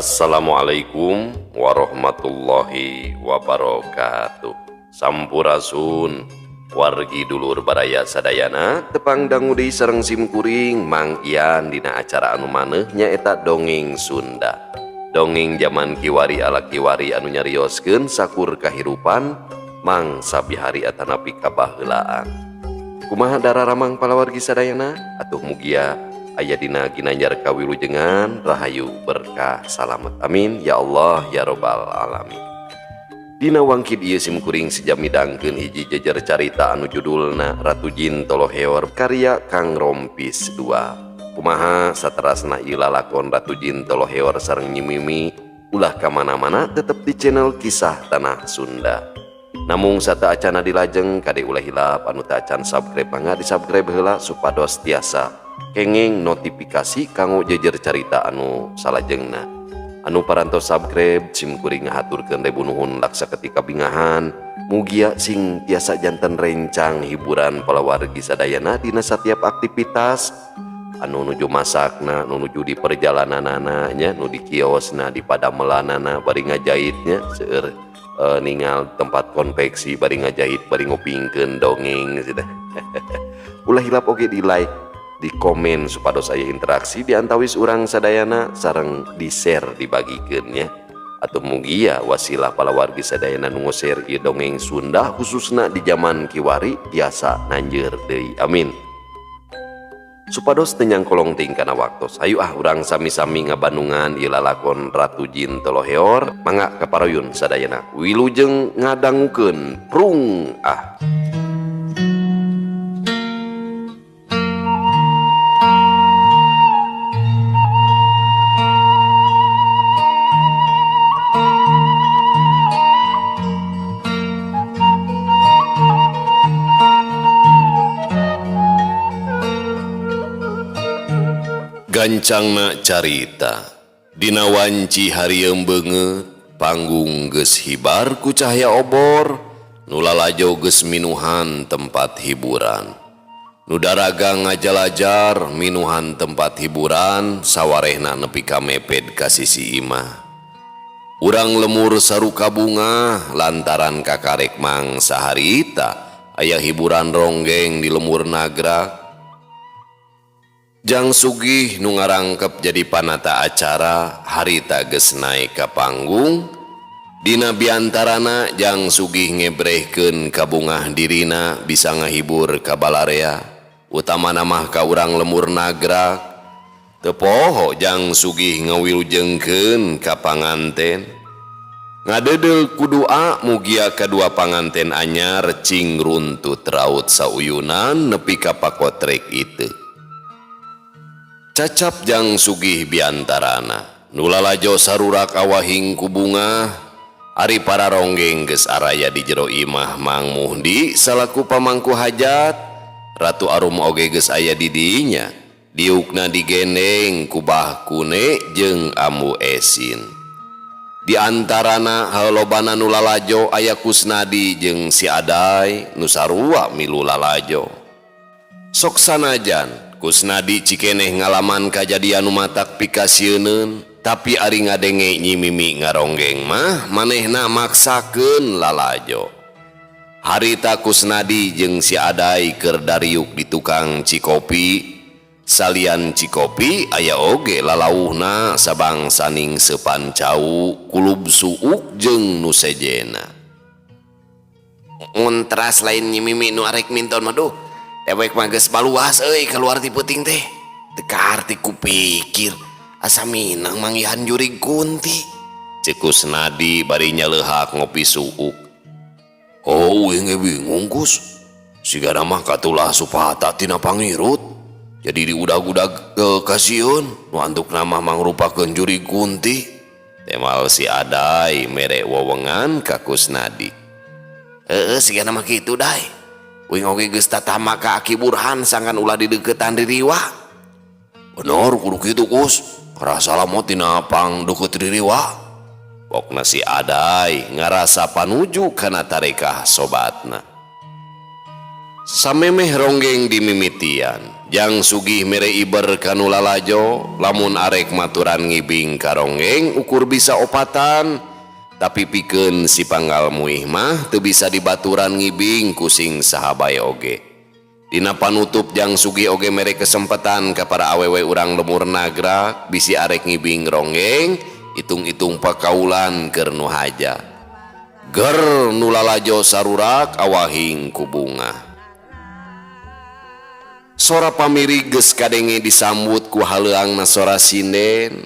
Assalamualaikum warahmatullahi wabarakatuh. Sampurasun wargi dulur baraya sadayana, tepang dangu deui sareng simkuring Mang Ian dina acara anu maneuh nyaeta Dongeng Sunda. Dongeng zaman kiwari ala kiwari anu nyarioskeun sakur kahirupan mangsa bihari atanapi kabaheulaan. Kumaha dararamang palawargi sadayana? Atuh mugia aya dina ginanjar kawilujengan, rahayu, berkah, salamet. Amin ya Allah ya robbal alamin. Dina wangkid ieu simkuring sejam midangkeun hiji jejer carita anu judulna Ratu Jin Toloheor karya Kang Rompis 2. Kumaha saterasna ieu lalakon Ratu Jin Toloheor sareng Nyi Mimi, ulah ka mana-mana tetep di channel Kisah Tanah Sunda. Namung sateuacanna dilajeng, kade ulah hilap anu teu acan subscribe mangga di subscribe heula supados tiasa kenging notifikasi kanggo jejer carita anu salajengna. Anu parantos subscribe simkuring ngahaturkeun ribu nuhun laksa ketika bingahan, mugia sing tiasa janten rencang hiburan palawargi sadayana dina setiap aktivitas anu nuju masakna, nu nuju di perjalananana nya, nu di kiosna, di padamelanana bari ngajahitnya, seueur ningal tempat konveksi bari ngajahit bari ngupingkeun dongeng gitu. Ulah hilap oge di like, di komen supados aya interaksi di antawis urang sadayana sareng di share dibagikeun nya. Atau mugia wasilah palawargi sadayana nu ngoser ieu dongeng Sunda khususna di zaman kiwari tiasa nanjeur deui, amin. Supados teu nyangkolong teuing kana waktos, hayu ah urang sami-sami ngabandungan ieu lalakon Ratu Jin Toloheor. Mangga kaparuyun sadayana, wilujeng ngadangukeun prung ah. Gancangna carita dina wanci harieum beungeut, panggung geus hibar ku cahaya obor, nu lalajo geus minuhan tempat hiburan, nu daragang ngajalajar minuhan tempat hiburan sawarehna nepi ka mepet ka sisi imah. Urang lemur saruka bunga lantaran kakarek mangsa harita aya hiburan ronggeng di lemur Nagrak. Jang Sugih nu ngarangkep jadi panata acara harita geus naek ka panggung. Dina biantarana Jang Sugih ngebrehkeun kabungah dirina bisa ngahibur ka balarea, utamana mah ka urang lemur Nagrak. Teu poho Jang Sugih ngawilujengkeun ka panganten. Ngadeudeuh ku doa mugia kadua panganten anyar cing runtut raut sauyunan nepi ka pakotrek itu. Cacap Jang Sugih biantarana nu lalajo sarurak awahing ku bungah. Ari para ronggeng geus araya di jero imah Mang Muhdi salaku pamangku hajat. Ratu Arum oge geus aya di dinya, diukna digendeng ku Bah Kune jeung Ambu Esin. Di antarana halobana nu lalajo aya Kusnadi jeung si Adai nu sarua milu lalajo. Sok sanajan Kusnadi cikeneh ngalaman kajadian nu matak pikasieuneun, tapi ari ngadenge Nyi Mimi ngaronggeng mah manehna maksakeun lalajo. Harita Kusnadi jeung si Adai keur dariuk di tukang Cikopi. Salian Cikopi aya oge lalauhna sabangsaning seupan cau, kulub suuk jeung nu sejena. Muntras lain Nyi Mimi nu arek minton mah duh. Dewek mah geus baluas euy keluar ti peuting teh. Teu kaarti ku pikir asa minang manggihan jurig kunti. Ceuk Kusnadi bari nyaleuhak ngopi suuk. Oh, uing ge bingung Kus. Sigana mah katulah supata tina pangirut. Jadi diudag-udag ke kasieun nu antukna mah mangrupakeun jurig kunti. Temal si Adai mere wewengan ka Kusnadi. Heeh, sigana mah kitu dai. Uing oge geus tatama ka Aki Burhan sangkan ulah dideukeutan ririwa. Bener kudu kitu Kus. Karasa lamot tina pang deukeut ririwa. Pokna si Adai ngarasa panuju kana tarekah sobatna. Samemeh ronggeng dimimitian, Jang Sugih mere iber ka nu lalajo lamun arek maturan ngibing ka ronggeng ukur bisa opatan tapi pikeun si Panggal Muih mah teu bisa dibaturan ngibing ku sing saha bae oge. Dina panutup Jang Sugih oge mere kesempatan ka para awewe urang lemur Nagrak bisi arek ngibing ronggeng itung-itung pakaulan keur nu haja. Ger nu lalajo sarurak awahing ku bungah. Sora pamirig geus kadenge disambut ku haleuangna sora sinden.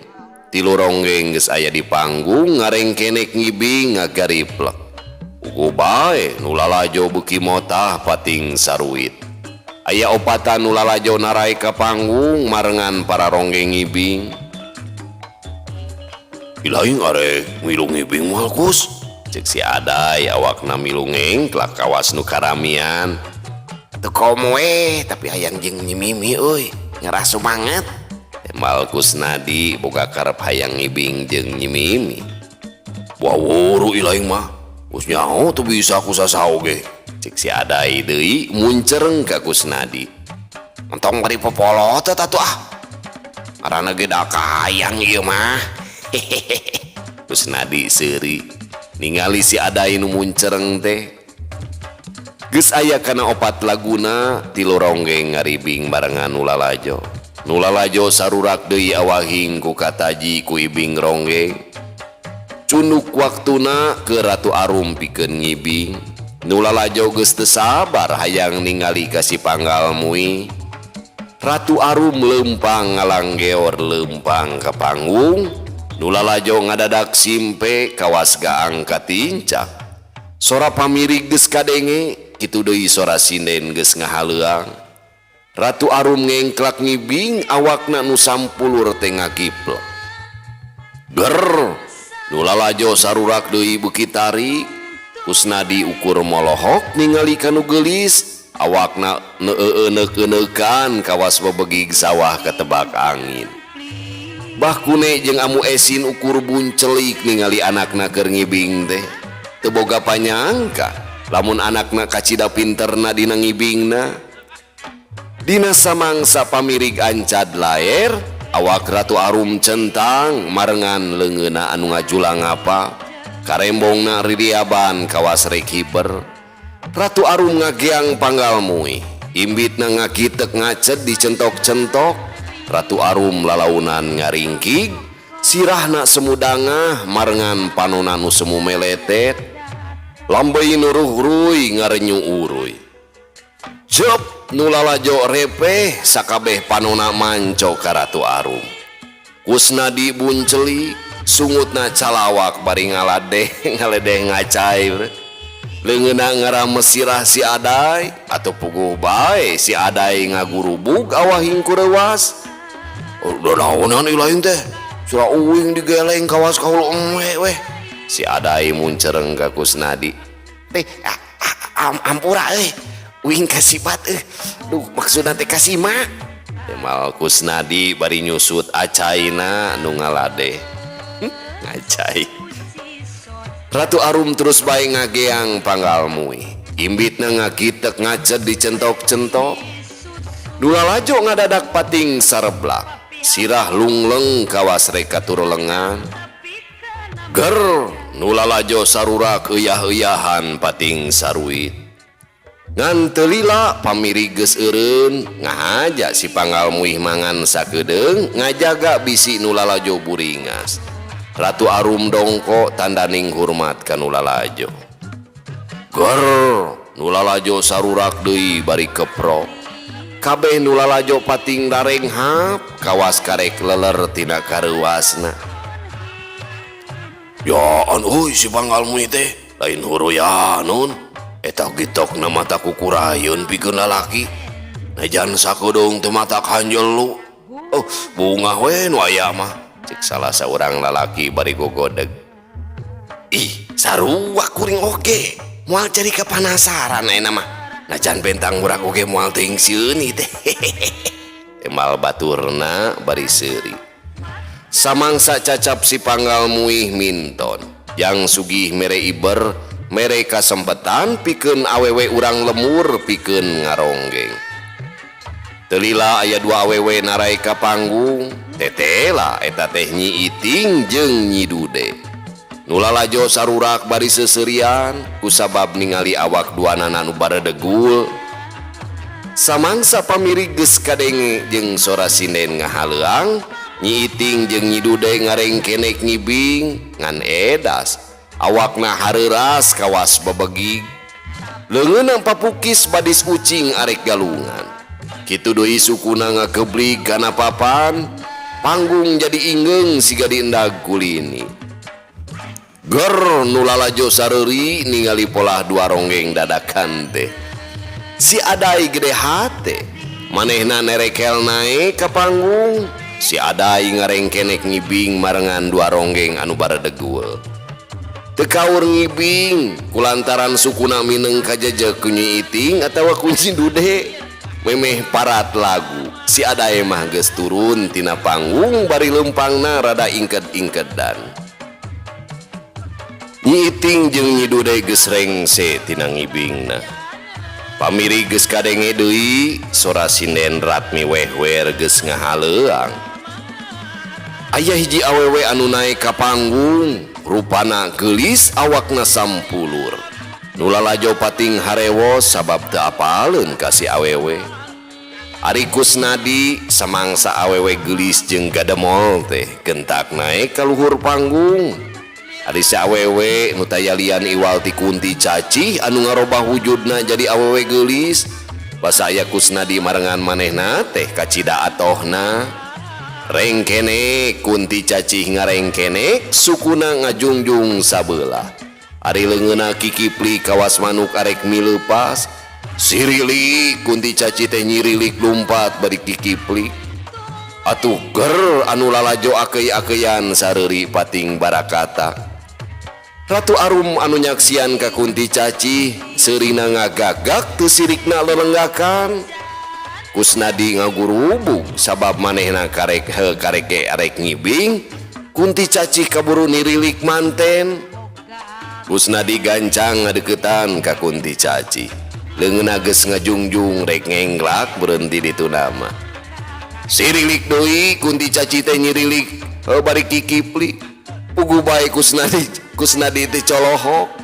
Tilu ronggeng geus aya di panggung ngarengkenek ngibing ngagariplek. Puguh bae nu lalajo beuki motah pating saruit. Aya opatan nu lalajo narai ka panggung marengan para ronggeng ngibing. Ilaing arek milu ngibing moal Kus? Cek si Adai awakna milu ngengklak kawas nu karamian. Atuh komo we, tapi hayang jeung Nyi Mimi euy, ngarah sumanget. Tembal Kusnadi boga karep hayang ngibing jeung Nyi Mimi. Wawuru ilaing mah, geus nyaho teu bisa ku sasaha oge. Cek si Adai deui muncereng ka Kusnadi. Entong bari popolotot atuh ah. Ngaranna ge da kahayang ieu mah. Kusnadi seuri ningali si Adai nu muncereng teh. Geus aya kana opat laguna tilu ronggeng ngaribing barengan nu lalajo. Nu lalajo sarurak deui awahing ku kataji ku ibing ronggeng. Cunduk waktuna ke Ratu Arum pikeun ngibing. Nu lalajo geus teu sabar hayang ningali ka si Panggal Muih. Ratu Arum leumpang ngalanggeor leumpang ka panggung. Nu lalajo ngadadak simpe kawas gaang katincak. Sora pamirig geus kadenge. Kitu deui sora sinden geus ngahaleuang. Ratu Arum ngengklak ngibing awakna nu sampulur teh ngagiplek. Ger nu lalajo sarurak deui beuki tarik. Kusnadi ukur molohok ningali ka nu geulis awakna neueuneuk-euneukkan kawas bebegig sawah katebak angin. Bah Kune jeung Amu Esin ukur buncelik ningali anakna keur ngibing teh. Teu boga panyangka lamun anakna kacida pinterna dina ngibingna. Dina samangsa pamirig ancad laer, awak Ratu Arum centang marengan leungeunna anu ngajulang apa. Karembongna ridiaban kawas rek hiber. Ratu Arum ngageang Panggal Muih, imbitna ngakitek ngacet dicentok-centok. Ratu Arum lalaunan ngaringkig, sirahna semudangah marengan panona nu semu meletet. Lambey nuruh-ruy ngarenyu uruy. Jep nu lalajo repeh sakabeh panona manco ka Ratu Arum. Kusnadi buncelik, sungutna calawak bari ngaladeh ngaledeh ngacai. Leungeunna ngarames sirah si Adai atuh puguh bae si Adai ngagurubug awahing ku reuas. Udah naonan ilaing teh? Sura uing digeleng kawas ka hulu emwe weh. Si Adai muncereng ka Kusnadi. Teh, ampura euy. Uing kasibat euy. Duh, maksudna teh kasima. Temal Kusnadi bari nyusut acaina nu ngaladeh. Ngacai. Ratu Arum terus bae ngageang Panggal Muih. Imbitna ngakitek ngacet dicentok-centok. Nu lalajo ngadadak pating sareblak. Sirah lungleng kawas rek katurlengan. Ger nu lalajo sarurak euyah-euyahan pating saruit. Ngan teu lila pamirig geus eureun ngahaja si Panggal Muih mangan sakedeung ngajaga bisi nu lalajo buringas. Ratu Arum dongko tandaning hormat ka nu lalajo. Ger nu lalajo sarurak deui bari keprok. Kabeh nu lalajo pating darenghap kawas karek leler tina kareuwasna. Ya an euy si Panggal Muih teh lain huruyanun. Eta gitokna mata kukurayeun pikeun lalaki. Najan sakedeung teu matak hanjelu. Oh, bungah we nu aya mah. Cek salah saurang lalaki bari gogodeg. Ih, sarua kuring oge. Moal jadi kepanasaran ayeuna mah. Najan bentang murah oge moal teuing sieun ieu teh. Temal baturna bari seuri. Samangsa cacap si Panggal Muih minton. Yang Sugih mere iber mere kasempetan pikeun awewe urang lemur pikeun ngaronggeng. Teu lila aya dua awewe naraek ka panggung. Tetela eta teh Nyi Iting jeung Nyi Dude. Nu lalajo sarurak bari seuseurian kusabab ningali awak duanana nu baredegul. Samangsa pamirig geus kadenge jeung sora sinden ngahaleuang, Nyi Iting jeung Nyi Dude ngarengkenek ngibing ngan edas. Awakna hareuras kawas bebegig. Leungeunna papukis badis ucing arek galungan. Kitu deui sukuna ngakeblig kana papan, panggung jadi ingeung siga diendag kulini. Ger nu lalajo sareuri ningali polah dua ronggeng dadakan teh. Si Adai gede hate, manehna nerekel naek ka panggung. Si Adai ngarengkenek ngibing marengan dua ronggeng anu baredegul. Teu kaur ngibing kulantaran sukuna mineng kajejek ku Nyi Iting atawa ku Nyi Dude. Memeh parat lagu, si Adai mah geus turun tina panggung bari leumpangna rada ingked-ingkedan. Nyi Iting jeung Nyi Dude geus rengse tina ngibingna. Pamiri geus kadenge deui sora sinden Ratmi wehwer geus ngahaleuang. Aya hiji awewe anu naek ka panggung, rupana geulis awakna sampulur. Nu lalajo pating harewos sabab teu apaleun ka si awewe. Ari Kusnadi samangsa awewe geulis jeung gademol teh gentak naek ka luhur panggung. Ari si awewe nu tayalian iwal ti Kunti Cacih anu ngarobah wujudna jadi awewe geulis. Basa aya Kusnadi marengan manehna teh kacida atohna. Rengkenek Kunti Cacih ngarengkenek sukuna ngajungjung sabelah. Ari leungeunna kikipli kawas manuk arek mileupas. Sirilik Kunti Cacih teh nyirilik lumpat bari kikipli. Atuh ger anu lalajo akeuy-akeuyan sareuri pating barakata. Ratu Arum anu nyaksian ka Kunti Cacih seurina ngagagak teu sirikna lelenggakan. Kusnadi ngagurubug sabab manehna karek heuh karek ge arek ngibing. Kunti Cacih kaburu nirilik manten. Kusnadi gancang ngadeukeutan ka Kunti Cacih. Leungeunna geus ngajungjung rek ngenglak berhenti ditu nama. Sirilik deui Kunti Cacih teh nyirilik heuh bari kikipli. Puguh bae Kusnadi teh colohok.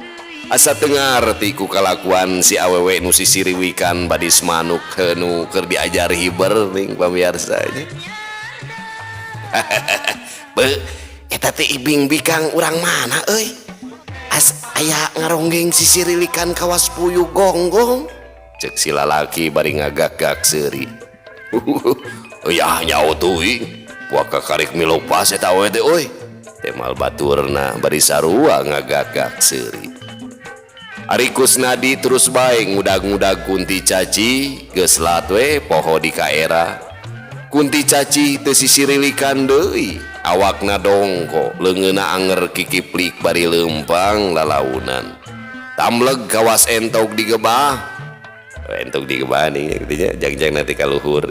Asa teu ngarti ku kalakuan si awewe nu sisiriwikan badis manuk heuh nu keur diajar hiber ning pamiarsa nya. Beuh, eta teh ibing bikang urang mana euy? As aya ngaronggeng sisirilikan kawas puyuh gonggong. Cek si lalaki bari ngagak-gak seuri. Yah nyaho teuing. Puaka karek milopas eta awewe teh euy. Temal baturna bari sarua ngagak-gak seuri. Ari Kusnadi terus bae ngudag-ngudag Kunti Cacih geus lat we poho di kaera. Kunti Cacih teu sisirilikan deui, awakna dongko, leungeunna anger kikiplik bari leumpang lalaunan. Tamleg kawas entog digebah. Entog digebah nih gitu nya, jang-jang nanti kaluhur.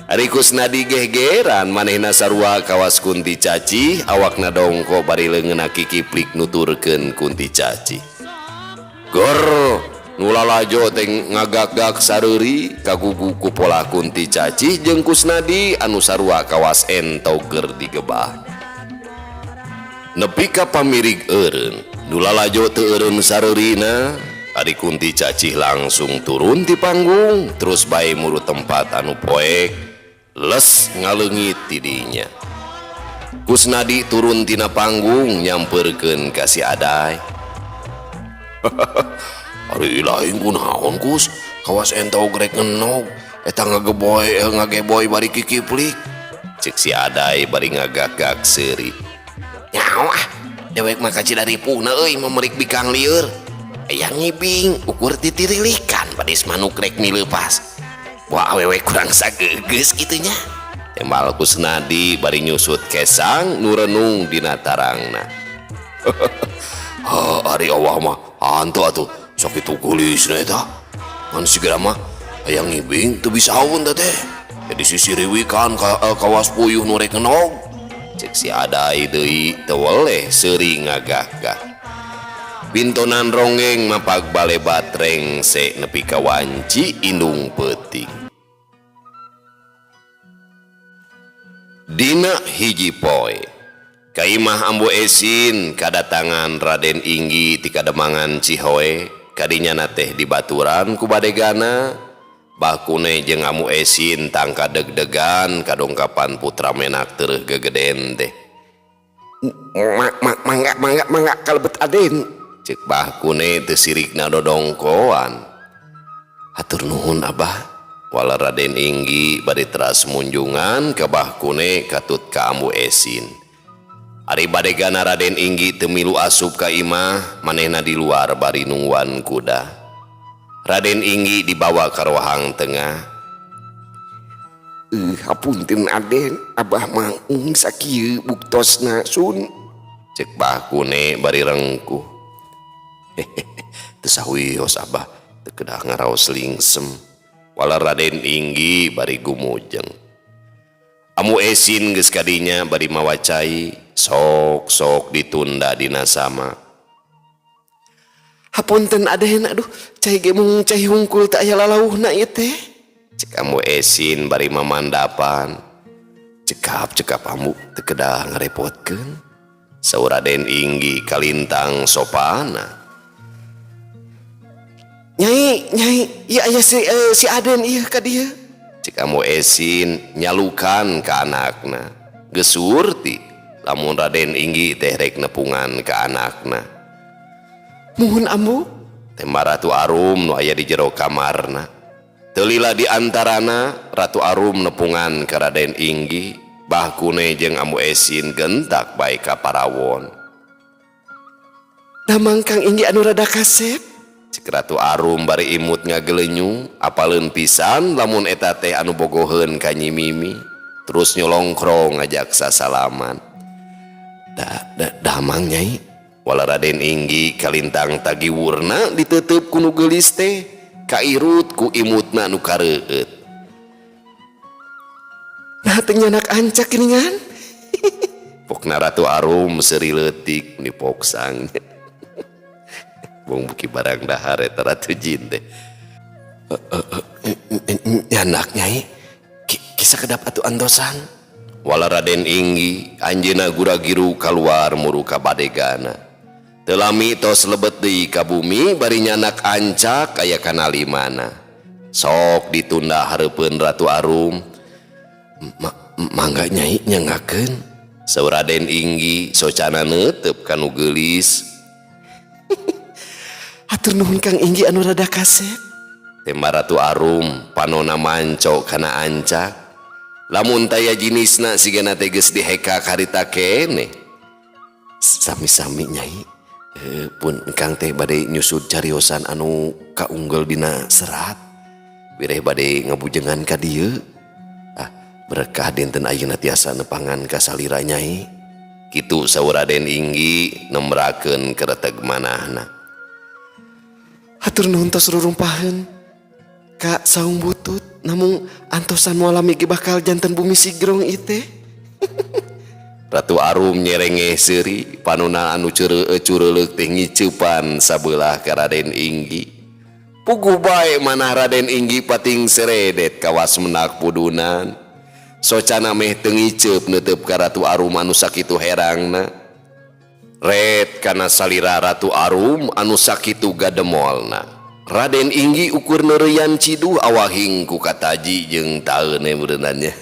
Ari Kusnadi gehgeran manehna sarua kawas Kunti Cacih, awakna dongko bari leungeunna kikiplik nuturkeun Kunti Cacih. Gor nu lalajo teh ngagak-gak sareuri kagugu ku pola Kunti Cacih jeung Kusnadi anu sarua kawas entog keur digebah. Nepi ka pamirig eureun, nu lalajo teu eureun sareurina. Ari Kunti Cacih langsung turun ti panggung terus bae muru tempat anu poek les ngaleungit ti dinya. Kusnadi turun tina panggung nyamperkeun ka si Adai. Ari lain kunaon Kus, kawas entog rek ngenog eta ngageboy bari kikiplik. Cek si Adai bari ngagak-gak seuri. Nyaho ah, dewek mah kacida ripuhna euy memerik bikang lieur. Aya ngibing ukur titirilikan badis manuk rek mileupas. Wah awewe kurang sagegeus kitu nya. Tembal Kusnadi bari nyusut kesang nu renung dina tarangna. Ha, ari awah mah hantu atuh sok kitu geulisna eta. Ngan sigara mah aya ngibing teu bisa haun teh. Jadi sisiriwikan kawas puyuh nu rek ngenog. Cek si Adai deui teu weleh seuri ngagah-gah. Pintonan ronggeng mapag balebat rengse nepi ka wanci indung peuting. Dina hiji poe ka imah Ambu Esin kadatangan Raden Inggi ti Kademangan Cihoe kadinyana teh dibaturan ku badegana. Bah Kune jeung Ambu Esin tangka deg-degan kadongkapan putra menak tereuh gegeden teh. Mangga, mangga, mangga kalebet, Aden, cek Bah Kune teu sirikna dodongkoan. Hatur nuhun, Abah, wala Raden Inggi bade teras munjungan ka Bah Kune katut ka Ambu Esin. Ari badegana Raden Inggi teu milu asup ka imah, manehna di luar bari nungguan kuda. Raden Inggi dibawa ka rohang tengah. Hapunten, Aden, Abah mah sakieu buktosna sun. Cek Bah Kune bari rengkuh. Teu sawios, Abah, teu kedah ngaraos lingsem, wala Raden Inggi bari gumujeng. Ambu Esin geus kadinya bari mawa cai, sok-sok ditunda dina sama. Hapunten, Aden, aduh, cai ge mung cai hungkul, teu aya lalauhna ieu teh. Cek Ambu Esin bari mamandapan. Cekap, cekap, Ambu, teu kedah ngarepotkeun, saur Raden Inggi kalintang sopana. Nyai, nyai, ieu aya si Aden ieu ka dieu. Cek Ambu Esin nyalukan ka anakna. Geus surti lamun Raden Inggi teh rek nepungan ka anakna. Muhun, Ambu. Tema Ratu Arum nu aya di jero kamarna. Teu lila di antarana Ratu Arum nepungan ka Raden Inggi. Bah Kune jeung Ambu Esin gentak bae ka parawon. Damang, Kang Inggi anu rada kasep? Cek Ratu Arum bari imut ngagelenyu, apaleun pisan lamun eta teh anu bogoheun ka Nyi Mimi. Terus nyolongkrong ngajak sasalaman. Da, da, damang, Nyai, wala Raden Inggi kalintang tagiwurna diteuteup ku nu geulis teh, kairut ku imutna nu kareueut. Nah, teu nyanak ancak geuningan. Pokna Ratu Arum seuri leutik ni poksang. Bong buki barang dahar eta Ratu Jin teh. Nyanak, Nyai, kisah kedap atuh antosan. Wala Raden Inggi anjeunna gura-giru kaluar muru ka badegana. Teu lami tos lebet deui ka bumi bari nyanak ancak aya kana limana. Sok ditunda hareupeun Ratu Arum. Mangga, Nyai, nyangakeun. Saur Raden Inggi socana neuteub ka nu geulis. Hatur nuhun, Kang Inggi anu rada kasep. Tema Ratu Arum panona manco kana ancak. Lamun taya jinisna sigana teh geus diheka karita keneh. Sami-sami, Nyai. Pun Kang teh bade nyusud cariosan anu kaunggel dina serat. Wireh bade ngabujengan ka dieu. Ah, berkah dinten ayeuna tiasa nepangan ka salira, Nyai. Kitu saur Raden Inggi nembrakeun kereteg manahna. Hatur nuhun tos rurumpaheun ka saung butut, namung antosan moal lami ge bakal janten bumi sigrong ieu teh. Ratu Arum nyerengeh seuri, panona anu cureuleuk teh ngiceupan sabelah ka Raden Inggi. Puguh bae manah Raden Inggi pating seredet kawas menak pudunan. Socana meh teu ngiceup neuteup ka Ratu Arum anu sakitu herangna. Ret kana salira Ratu Arum anu sakitu gademolna. Raden Inggi ukur neureuyan ciduh awahing ku kataji jeung taeune meureunannya.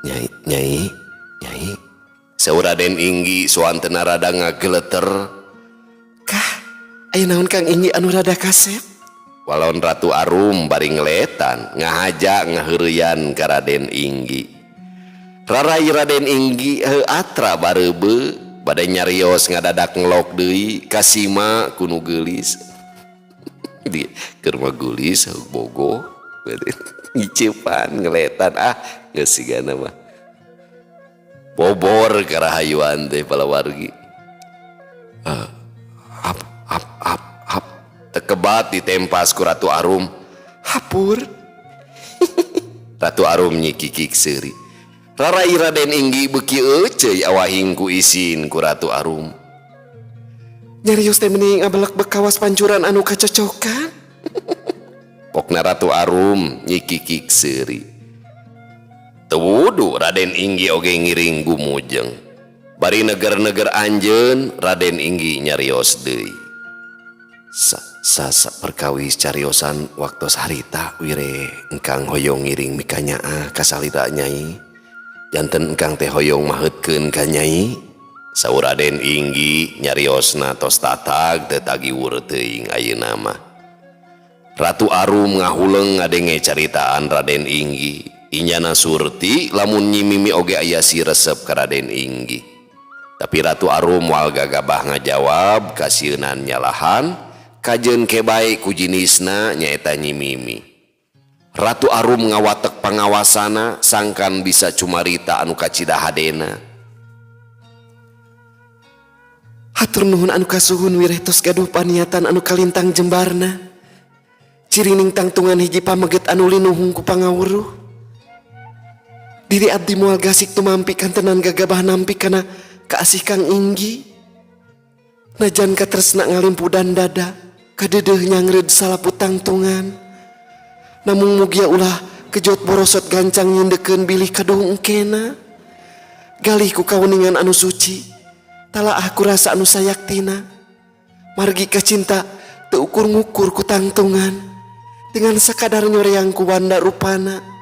Nyai, Nyai, Nyai. Saur Raden Inggi soantena rada ngageleter. Kah, aya naon, Kang Inggi anu rada kasep? Walon Ratu Arum bari ngeletan ngahaja ngaheureyan ka Raden Inggi. Rarai Raden Inggi heuh atra bareubeu bade nyarios ngadadak ngelok deui kasima ku nu geulis. Di keur mah geulis bogo ngiceupan ngeletan, ah, geus sigana mah. Bobor karahayuan teh palawargi. Ap ap ap ap. Tekebat ditempas ku Ratu Arum. Hapur. Ratu Arum nyikikik seuri. Rarai Raden Inggi beuki euceuy awahing ku isin ku Ratu Arum. Nyarios teh mending ngabelek bekawas pancuran anu kacocokan. Pokna Ratu Arum nyikikik seuri. Teu wudu Raden Inggi oge ngiring gumujeng. Bari neger-neger anjeun Raden Inggi nyarios deui. Sa perkawis cariosan waktos harita wire engkang hoyong ngiring mikanyaah ka salira Nyai. Janten engkang teh hoyong maheutkeun ka Nyai. Saur Raden Inggi nyariosna tos tatag teu tagiwur teuing ayeuna mah. Ratu Arum ngahuleng ngadenge caritaan Raden Inggi. Inyana Surti lamun Nyi Mimi oge aya si resep ka Raden Inggi. Tapi Ratu Arum moal gagabah ngajawab kasieunan nyalahan kajeun ke bae ku jinisna nyaeta Nyi Mimi. Ratu Arum ngawatek pangawasana sangkan bisa cumarita anu kacida hadena. Hatur nuhun anu kasuhun wireh tos gaduh paniatan anu kalintang jembarna. Cirining tangtungan hiji pameget anu linuhung ku pangawuruh. Diri abdi moal gasik tumampi kantenan gagabah nampi kana kaasih Kang Inggi. Najan katresna ngalimpudan dada, kadedeuh nyangreud salapu tangtungan. Namung mugia ulah kejot borosot gancang nyindekeun bilih kaduhung engkena. Galih ku kauningan anu suci, talaah ku rasa anu sayaktina. Margi kacinta teu ukur ngukur ku tangtungan. Dengan sakadar nyoreang ku wanda rupana.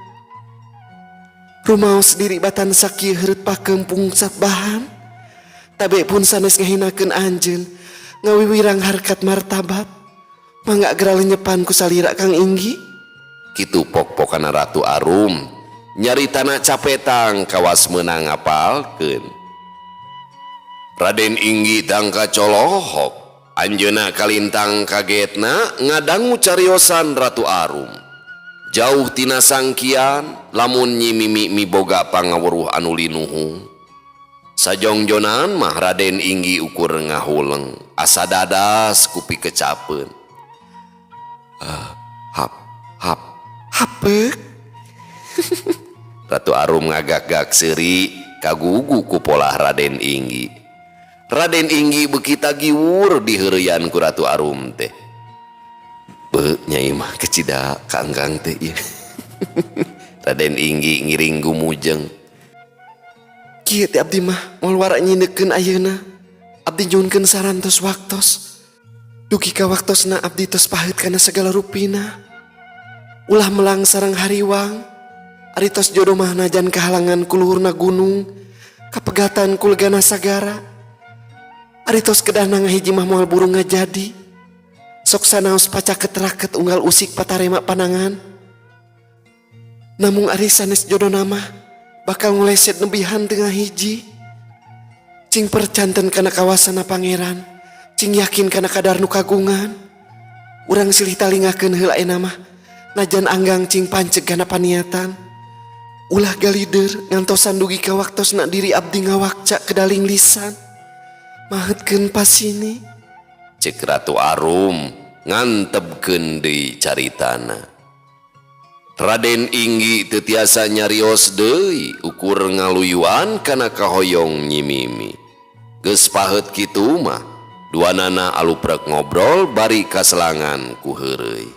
Rumaos diri batan sakieu heureut pakeum pungsat bahan. Tabe pun sanes ngahinakeun anjeun, ngawiwirang harkat martabat. Mangga geura lenyepan ku salira Kang Inggi. Kitu pok-pokana Ratu Arum nyaritana capetang kawas meunang ngapalkeun. Raden Inggi tangka colohok. Anjeunna kalintang kagetna ngadangu cariosan Ratu Arum. Jauh tina sangkian lamun Nyi Mimi miboga pangawuruh anu linuhung. Sajongjonan mah Raden Inggi ukur ngahuleng asa dadas kupi kecapeun. Hap hap hapeuk. Ratu Arum ngagak-gak seuri kagugu ku polah Raden Inggi. Raden Inggi beuki tagiwur diheureuyan ku Ratu Arum teh. Beuh Nyai mah kecida ka engkang teh ieu. Raden Inggi ngiring gumujeng. Kieu teh abdi mah moal wara nyindekeun ayeuna. Abdi nyuhunkeun sarantos waktos. Dugi ka waktosna abdi tos paheut kana segala rupina. Ulah melang sareng hariwang. Ari tos jodoh mah najan kahalangan ku luhurna gunung, kapegatan ku legana sagara. Ari tos kedahna ngahiji mah moal burung ngajadi. Sok sanaos pacaket raket unggal usik patarema panangan. Namung ari sanes jodohna mah bakal ngoleset nebihan tengah hiji. Cing percanten kana kawasana pangeran, cing yakin kana kadar nu kagungan. Urang silih talingakeun heula ena mah, najan anggang cing panceg kana paniatan. Ulah galider ngantosan dugi ka waktosna diri abdi ngawakca kedaling lisan. Mahetkeun pasini. Cek Ratu Arum ngantebkeun deui caritana. Raden Inggi teu tiasa nyarios deui ukur ngaluyuan kana kahoyong Nyi Mimi. Geus paheut kitu mah duanana aluprek ngobrol bari kaselangan ku heureuy.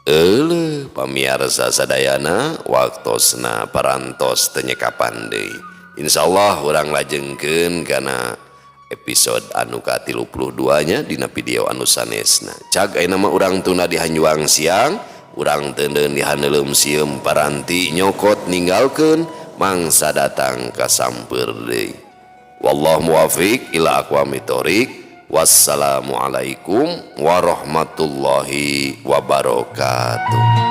Euleuh pamiarsa sadayana waktosna parantos teu nyekapan deui. Insyaallah urang lajengkeun kana episode anu ka-32 nya dina video anu sanesna. Cag ayeuna mah urang tunda di hanjuang siang, urang teuneun di haneuleum sieum paranti nyokot ninggalkeun mangsa datang ka sampeur deui. Wallahu muwafiq ila aqwamit thoriq. Wassalamualaikum warahmatullahi wabarakatuh.